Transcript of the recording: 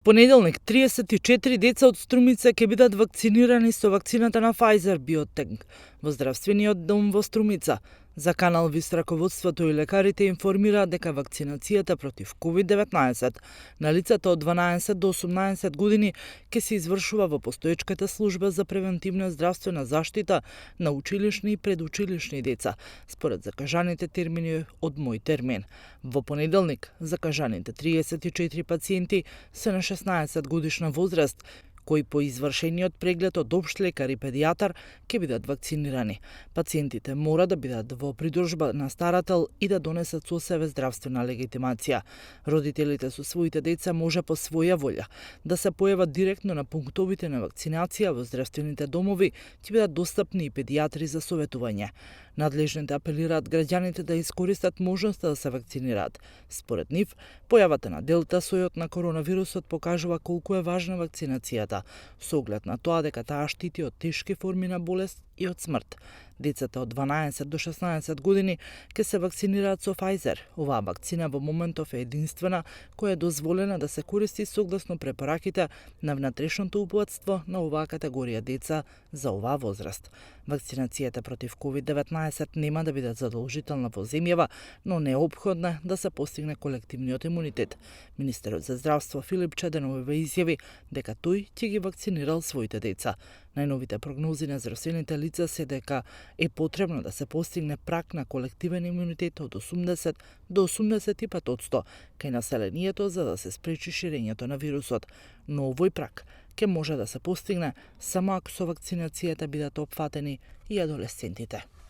понеделник 34 деца од Струмица ќе бидат вакцинирани со вакцината на Pfizer BioNTech во здравствениот дом во Струмица. За Канал Вис раководството и лекарите информираат дека вакцинацијата против COVID-19 на лицата од 12 до 18 години ќе се извршува во постоечката служба за превентивна здравствена заштита на училишни и предучилишни деца, според закажаните термини од мој термин. Во понеделник, закажаните 34 пациенти се на 16 годишна возраст, кои по извршениот преглед од општ лекар и педијатар ќе бидат вакцинирани. Пациентите мора да бидат во придружба на старател и да донесат со себе здравствена легитимација. Родителите со своите деца може по своја волја да се појават директно на пунктовите на вакцинација во здравствените домови, ќе бидат достапни и педијатри за советување. Надлежните апелираат граѓаните да искористат можноста да се вакцинираат. Според нив, појавата на делта сојот на коронавирусот покажува колку е важна вакцинацијата, со оглед на тоа дека таа штити од тешки форми на болест и од смрт. Децата од 12 до 16 години ќе се вакцинираат со Pfizer. Оваа вакцина во моментов е единствена која е дозволена да се користи согласно препораките на внатрешното упатство на оваа категорија деца за оваа возраст. Вакцинацијата против COVID-19 нема да биде задолжителна во земјава, но неопходна да се постигне колективниот имунитет. Министерот за здравство Филип Чаденов изјави дека тој ќе ги вакцинирал своите деца. Најновите прогнози на здравствените лица се дека е потребно да се постигне праг на колективен имунитет од 80 до 85% кај населението за да се спречи ширењето на вирусот. Но овој праг ќе може да се постигне само ако со вакцинацијата бидат опфатени и адолесцентите.